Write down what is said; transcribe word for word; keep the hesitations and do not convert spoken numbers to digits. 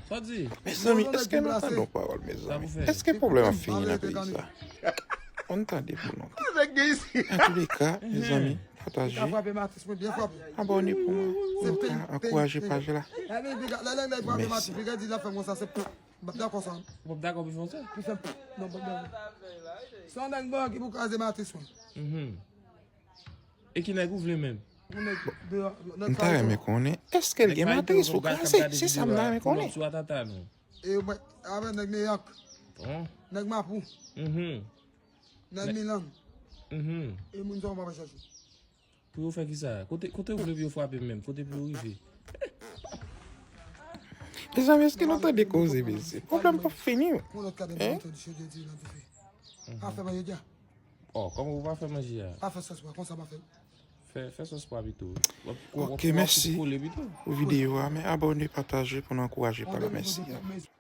Sa w di? Mezanmi, èske nou tande yon pawòl, mezanmi? Èske pwoblèm ap fini nan peyi sa? Ann tande pou nou. Antouleka, mezanmi, pataje, abòne pou mwen, pou nou ka ankouraje paj la. Mèsi. Ou p ap dakò pou fè sa? Se yon nèg mò ki pou kraze matris mwen. E ki nèg ou vle menm? M ta renmen konnen, èske l gen matris pou kraze? Se sa m ta renmen konnen. Sou atata nou. E mwen avè nèg Meyòk, nèg Mapou, nèg Milan. E moun sa w pa chèche. Pou yo fè ki sa? Kote, kote ou vle pou yo frape menm? Kote pou yo rive? Mezanmi, èske nou tande koze, mesye? Pwoblèm p ap fini. Yon lòt ka de mwen tou di chede di nan dife. Pa fè manje dja. Oh, kòman ou pa fè manje a? Pa fè sòs pwa, konsa pa fè. Fè, fè sòs pwa pito. Ok, mèsi pou videyo a, men abòne, pataje pou nou ankouraje paj la. Mèsi.